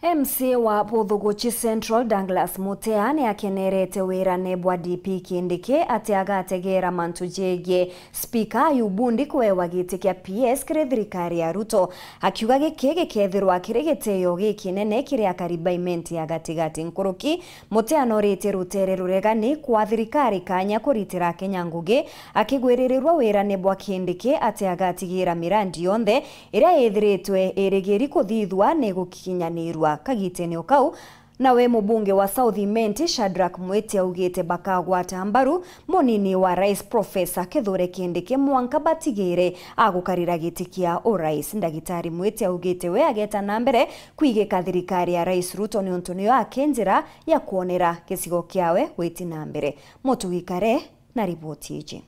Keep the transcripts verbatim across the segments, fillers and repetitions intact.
M C A wa Buthuguchi Central, Douglas Mutea, ni akenerete wirane bwa D P Kindiki ati agategera mantu jegie Spika Ayubu Ndi kwewa giti kia P S kiri thirikari ya Ruto, akiuga giki gikethirwa kiri gitio gikinene kiri akari ba Imenti ya gatigati. Nkuruki, Mutea noritie rutere ruregani kwa thirikari kanya kuritira Akenya ngugi, akigwiririrwa wirane bwa Kindiki ati agatigira mirandi yonthe iria ithiritwe irigiri kuthithua ni gukinyanirua. Kagitene o kau, nawe mubunge wa South Imenti, Shadrack Mwiti, augite bakagwata mbaru munini wa rais, Professor Kithure Kindiki, mwanka batigire agukarira giti kia urais. Ndagitari Mwiti augite we ageta na mbere kwigika thirikari ya Rais Ruto niuntu niyo aki njira ya kwonera gicigo kiawe gwiti na mbere. Mutugi Kare na riboti iji.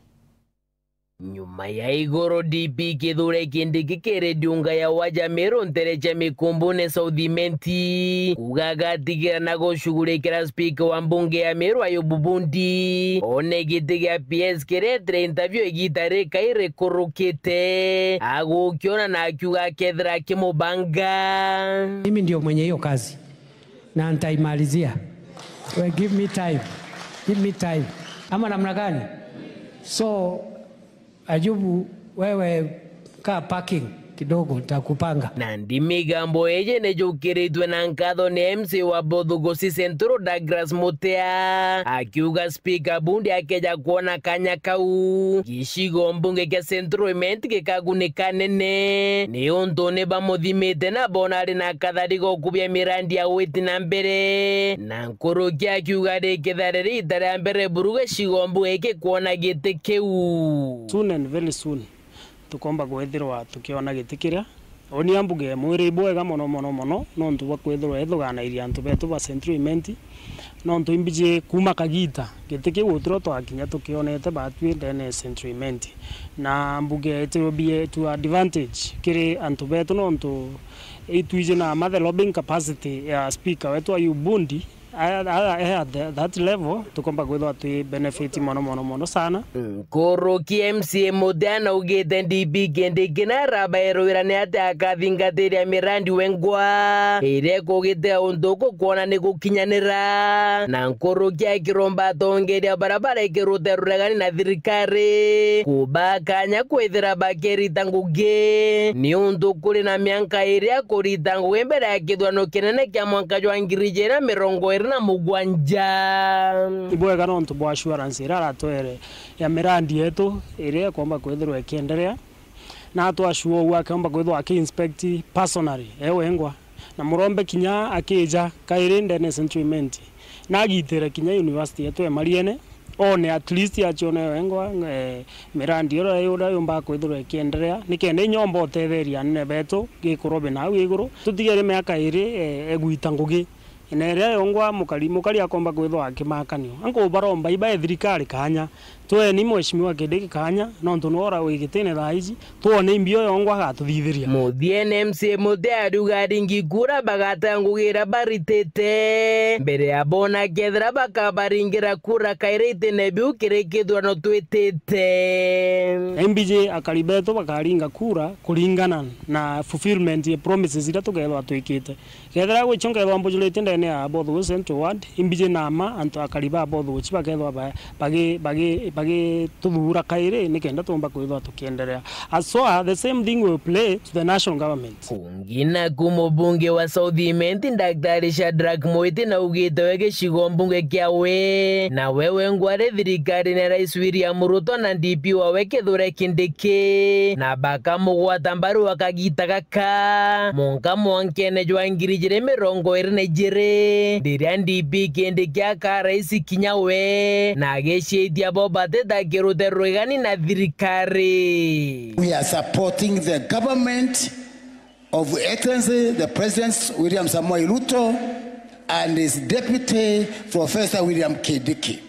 Nyuma ya igoro, D P Kithure Kindiki kiri ndiunga ya Waja Meru ntere cia Mikumbune South Imenti, kuuga agatigira na gucugurikira spika wa mbunge ya Meru Ayubu Bundi one giti gia P S kiretire interview igita rikai rikurukite, agukiona na akiuga akethira akimubanga. Mimi ndio mwenye hiyo kazi na nitaimalizia. We give me time. Give me time. Ama namna gani? So, Ayubu, wewe kaa parking kidogo, nitakupanga. Nandi migambo iji nijukiritwe na nkatho ni M C A wa Buthuguchi Central, Douglas Mutea, akiuga spika Bundi akeja kwona kanya kau, gicigo mbunge kia Central Imenti gikagunika nene, niuntu ni bamuthimite na bona ari na kathari ga ukubia mirandi ya gwiti na mbere, na nkuruki akiuga rikithare rita ria mbere buru gicigo mbunge giki kwona giti kiu. Soon and very soon, tukomba kwithirwa tukiona giti kiria. Uni ambuge mwiri bwega mono, mono, mono, nontu bwa kwithirwa ithuganairie antu betu ba Central Imenti, nontu imbiji kuuma kagita giti kiu utiro twakinya tukionete batwi ndene ya Central Imenti. Na mbuge it will be to advantage kiri antu betu, nontu itwiji na ma the lobbying capacity ya speaker wetu Ayubu Bundi, a-, a-, a-, at the, that level, tukomba kwithirwa twi benefit mono, mono, mono sana. Nkuruki M C A Mutea naugite D P Kindiki narabairwira ni atia akathingatiria mirandi wengwa iria ikugitira untu uku kwona ni gukinyanira. Na nkuruki akiromba atongeria baria barekirute ruregani na thirikari kuba kanya kwithira bakirita ngugi, niuntu kuri na mianka iria kurita ngugi mbere ya kithurano kinene kia mwanka jwa ngiri ijiri na mirongo iri na mugwanja. Ibwega nontu bwa assurance iria aratwere ya mirandi yetu iria ikomba kwithirwa ikienderea, na atwashua uu akeomba kwithirwa aki inspect personally e wengwa, na murombe kinya akija kairi ndene ya Central Imenti, na agitire kinya university yetu e Mariene, one at least acione e wengwa, eh, mirandi iria iria yumbaga kwithirwa ikienderea, nikenda inyomba utetheria anene betu gikurobe nau iguru. Tutigere miaka iri, eh, egwita ngugi. Na iria yongwa mukari, mukari akomba kwithwa akimakanio. Ankubaromba ibae thirikari kanya. Tweni Mheshimiwa Kindiki kanya, nontu nwe ura wi gitine thaa iji, twone imbio yongwa agatuthithiria. Muthiene M C A Mutea ariuga aringi kura bagata ngugi iria baritite mbere ya bona kethira bakabaringira kura kairi itine biu kiri kithurano twitite. Na imbiji akari betu bakaringa kura kuringana na fulfillment ya promises iria tukethwa twikite. Kethira gwicio nkethwa mbujuritie ndene ya Bothugu Central Ward, imbiji na ma antu akari ba Bothugu chi bakethwa ba-, bagi-, bagi-, bagituthuura kairi nikenda tuumba kwithwa tukienderea. Aswa, the same thing will play to the national government. Kungi naku mubunge wa South Imenti, Daktari Shadrack Mwiti naugite we gicigo mbunge kiawe, na we wengwa ari thirikarine ya Rais William Ruto na D P wawe Kithure Kindiki, na bakamugwata mbaru akagita gaka. Ka, mwanka mwankene jwa ngiri ijiri mirongo iri na ijiri, riria D P Kindiki akaa rais kinya we, na agiciitia bo batita kirute ruregani na thirikari. We are supporting the government of Excellency the President William Samoei Ruto and his deputy Professor William Kindiki.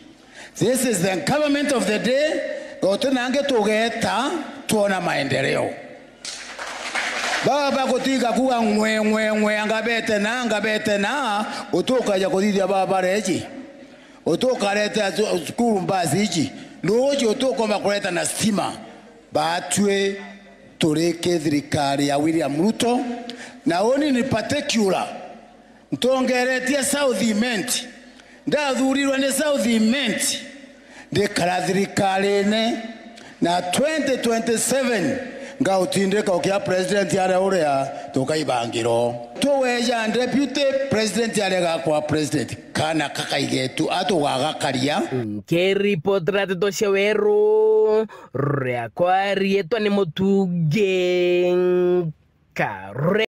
This is the government of the day. Guti na angi tugeta twona maendeleo. Baba gutiga kuga ng'we, ng'we, ng'we, anga bete na, anga bete na, utukaja kuthithia baba reji. Utukarete asu-, school bus iji. Nduji utukoma kureta na stima. Batwi turi ki thirikari ya William Ruto. Na uni ni particular. Ntongeretie South Imenti. Ndathurirwe ni South Imenti, ndikara thirikarine, na twenty twenty-seven ngautindika ukia president aria uria tukaibangirwo. Tuweja deputy president aria gakwa president, kana kakaigetu atugagakaria. Nkiripotera ndeto cia weru, riakwa riitwa ni Mutungi Kare.